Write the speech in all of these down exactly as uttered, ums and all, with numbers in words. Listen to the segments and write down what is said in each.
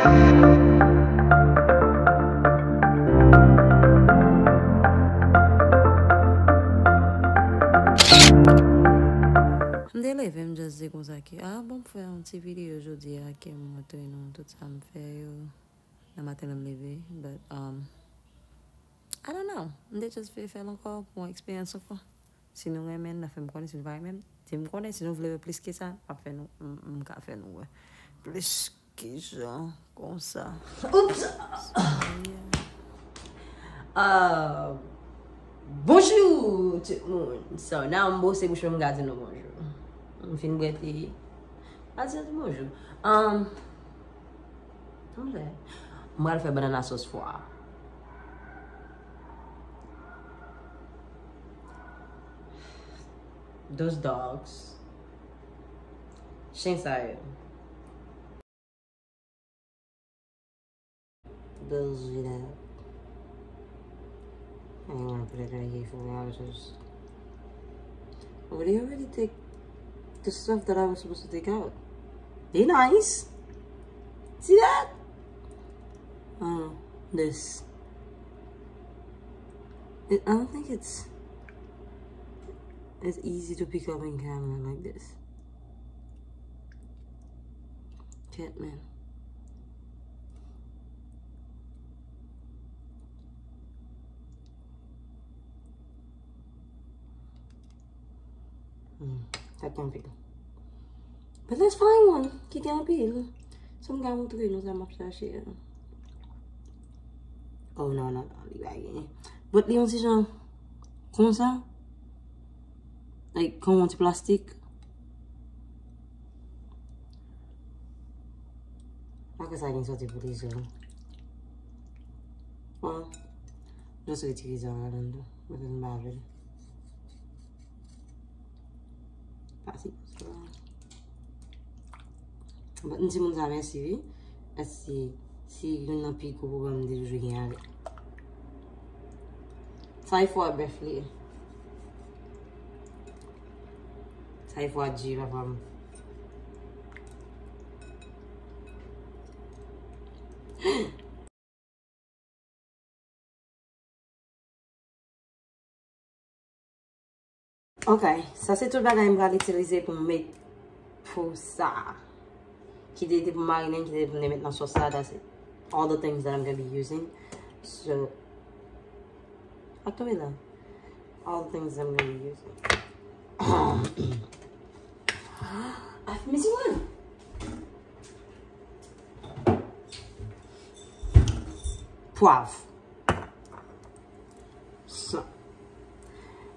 M te leve, m just di konsa ke, ah, bon, m fè yon ti videyo jodi a ke m montre nou tout sa m fè yo nan maten lè m leve. But, um, I don't know. M te just vle fè l ankò pou yon eksperyans ankò. Si nou renmen l, n a fè m konnen. Si nou pa renmen l, di m konnen. Si nou vle wè plis ke sa, m ap fè nou, m, m ka fè nou wè plis ke sa, konsa. Oops! So, yeah. Uh, bonjou tout moun. So, now m bwose bouch mwen, m ka di nou bonjou. M fin bwè te. M ka di nou bonjou. Um, Anlè. M pral fè banana sauce foie. Those dogs. Chen sa yo. Those, you know. Hang on, put it right here for me. I was just Well, they already take the stuff that I was supposed to take out. They nice. See that? Oh, this. It, I don't think it's as easy to pick up in camera like this. Cat man. Hmm, sa gen anpil. But let's find one ki gen anpil. So m ka montre nou sa m ap chache a. Oh, non, non, non, li pa genyen. But li yon ti jan konsa. Like, kòm yon ti plastik. Pa kwè sa gen sòti pou li sou. Bon, just retire sa a anndan. Mete m pa avè l. Pase pou sa. But m di moun sa mèsi, wi. Paske si youn nan pi gwo pwoblèm m te toujou gen avè l. Sa e fwa bèf li ye. Sa e fwa di, papa m. Ok, sa se tout bagay m pral itilize pou m met pou sa. Ki te, te pou marinen, ki te pou m te met nan sòs la, that's it. All the things that I'm gonna be using. So, ak tonbe la. All the things I'm gonna be using. Ah, missing one. Pwav. Sa.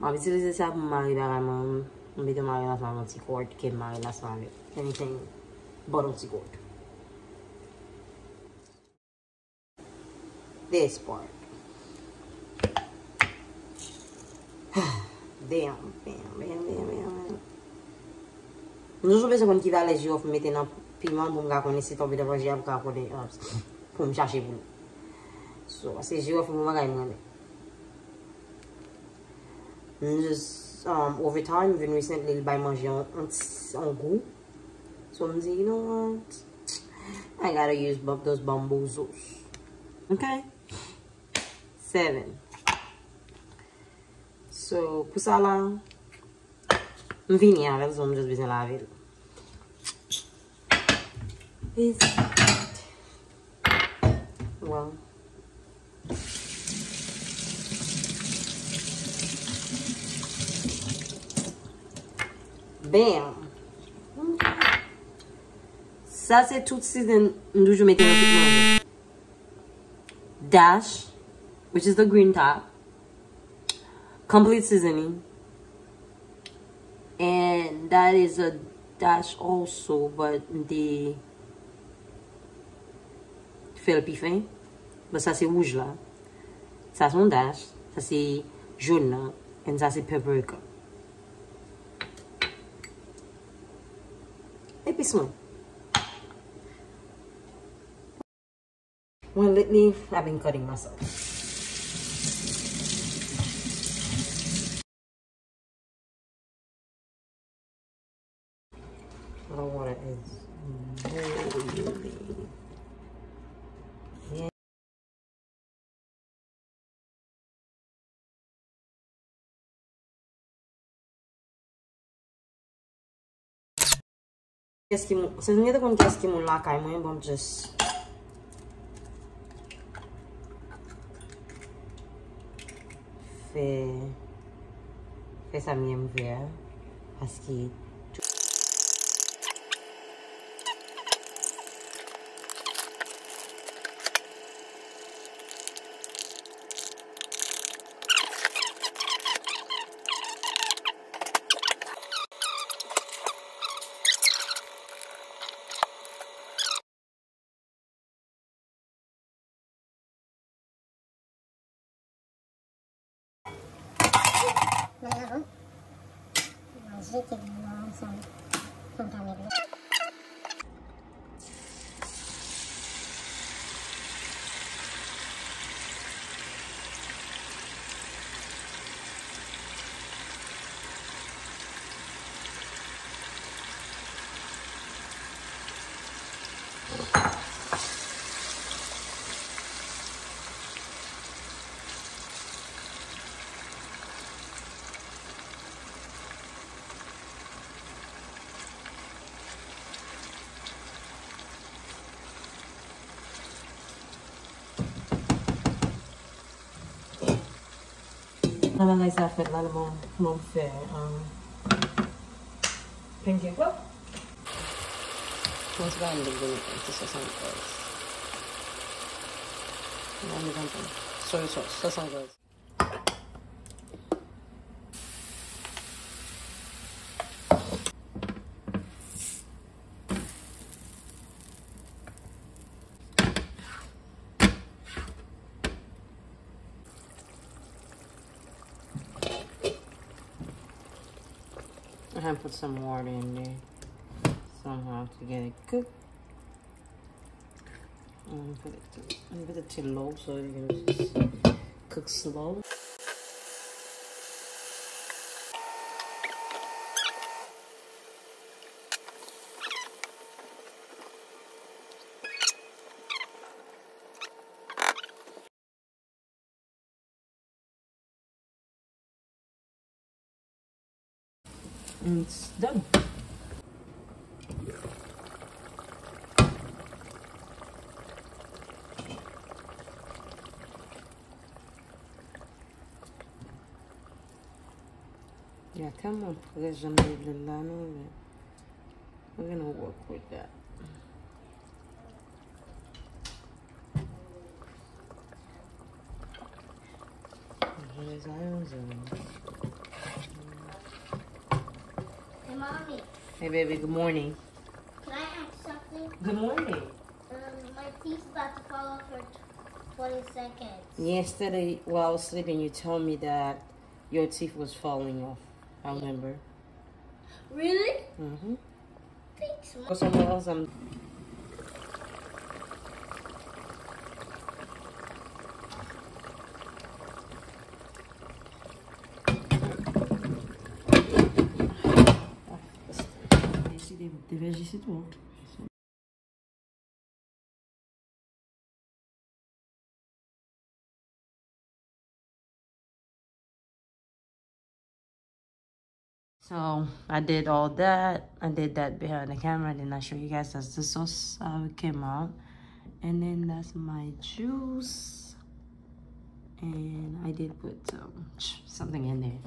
M ap itilize sa pou m mare bagay mwen. M mete mare la ansanm avèk yon ti kòd, ke m mare la ansanm avèk anything but yon ti kòd. This part. Damn, damn, damn, damn, damn, damn. M toujou bezwen konn ki valè jiwòf m mete nan piman pou m ka konnen si tonbe nan manje a pou m ka konnen, uh, pou m chache pou li. So, se jiwòf yon bagay m renmen. M just, um, over time, even recently, li bay manje yon, yon ti, yon gou. So, m di, you know what? I gotta use bu-, those bamboozles. Okay? Seven. So, pou sa la, m vini avè l, so m just bezwen lave l. Is that? Well. Bam! Sa se tout season m toujou mete nan tout manje. Dash, which is the green top. Complete seasoning. And that is a dash also, but m te fè l pi fen. But sa se wouj la. Sa se yon dash. Sa se jòn nan. And sa se paprika. Epis mwen. Well, lately, I've been cutting myself. My water is boiling. Kiyès ki moun, si m te konn kiyès ki moun lakay mwen, bon, m just fè, fè sa m gen m fè a, paske Nan bagay sa fèt la, bon, bon fè, um, pancake. Wap. Mwen se pa yon nèg ki swasannkaz. Mwen se pa yon soy sauce, swasannkaz. I have put some water in there somehow to get it cooked. I'm gonna put it to, I'm gonna put it to low so you can just cook slow. It's done. Ya tèlman près, jan m te vle l la, non, men we're gonna work with that. Hey, mommy. Hey, baby, good morning. Can I ask something? Good morning. Um, my teeth's about to fall off for tw- twenty seconds. Yesterday, while I was sleeping, you told me that your teeth was falling off. I remember. Really? Mm-hmm. Thanks, Mom. Go somewhere else. I'm So I did all that. I did that behind the camera. I did not show you guys. That's the sauce, how it came out. And then that's my juice. And I did put um, something in there.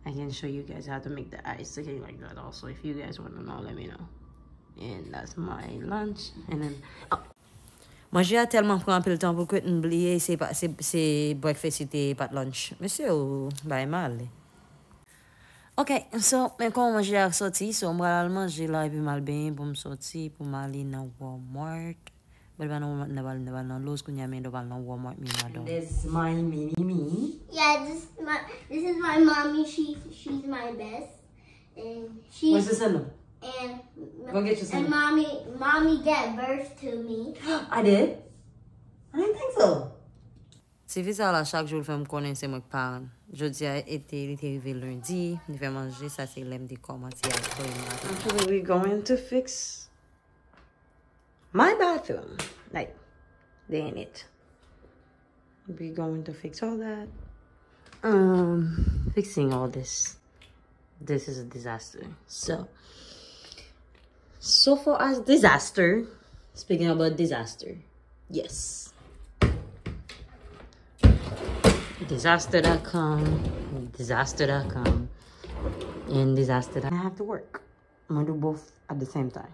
I can show you guys how to make the ice again like that also. If you guys want to know, let me know. And that's my lunch. And then, oh. Manje a tèlman pran anpil tan pou kwit, m bliye se pa, se, se breakfast li te ye, pa t lunch. Mesye, ou bay mal. Ok, so, men kòman manje a soti, so, m pral al manje la, epi m al benyen pou m soti, pou m ale nan Walmart. Mwen pa nan Walmart, m pral, m pral nan Lowe's kounye a, men lè w pral nan Walmart, mi madam. This is my mini me. Yeah, this is my, this is my mommy. She, she's my best. And she, Where's the salmon? And, Go get your and salmon. Mommy, mommy gave birth to me. I did? I didn't think so. Ti fi sa la, chak jou l fè m konnen se mwen k paran l. Jodi a ete, li te rive lendi, li fè manje, sa se lè m te kòmanse al plen maten. Actually, we going to fix my bathroom. Like, they in it. We going to fix all that. Um, fixing all this. This is a disaster. So, So far as disaster, speaking about disaster, yes. Disaster dot com, disaster dot com, and disaster dot com. I have to work. I'm gonna do both at the same time.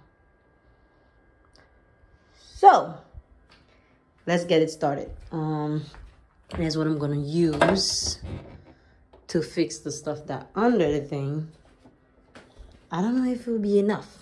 So, let's get it started. Um, that's what I'm gonna use to fix the stuff that under the thing. I don't know if it will be enough.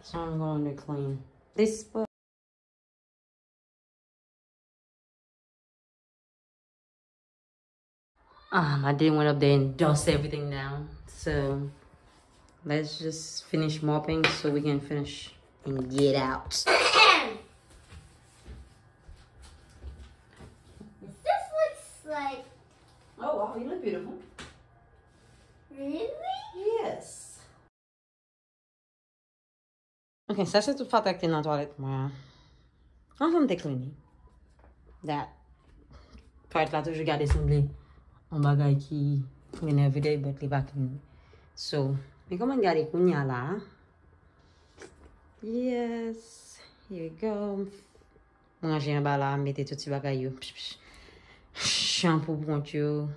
So I'm going to clean this book. Um, I didn't went up there and dust everything down. So let's just finish mopping so we can finish and get out. This looks like. Oh wow, you look beautiful. Really? Yes. Ok, sa se tout fatra ki te nan twalèt mwen an. Anvan m te clean li. That part la toujou gade sanble yon bagay ki clean everyday, but li pa clean. So, men kòman gade kounye a la. Yes, here we go. M ranje anba la, m mete tout ti bagay yo. Psh, psh. Shampoo pou kont yo.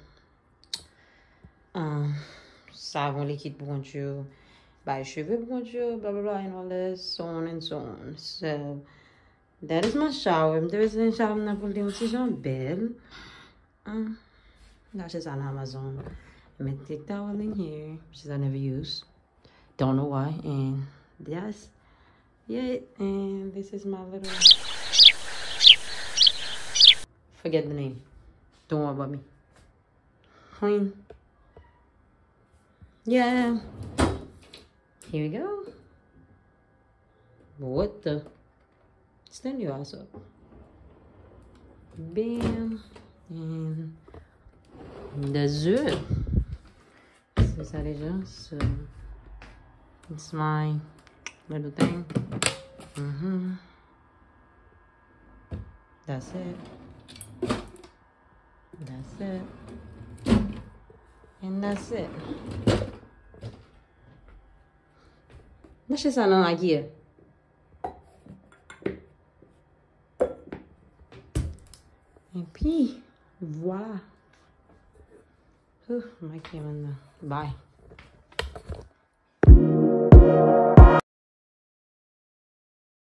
Um, savon likid pou kont yo. Bay cheve pou kont yo, bla bla bla, and all that, so on and so on. So, that is my shower. M te bezwen shower m nan pou l te yon ti jan bèl. Um, m achte sa nan Amazon. Met the towel in here, which is I never use. Don't know why. And yes, yeah, and this is my little. Forget the name. Don't worry about me. Clean. Yeah. Here we go. What the? Stand your ass up. Bam. And that's it. Se sa deja. So, it's my little thing. Mm-hmm. That's it. That's it. And that's it. Mache sa nan lagi a. Epi, vwala. Huh, my camera now. Bye.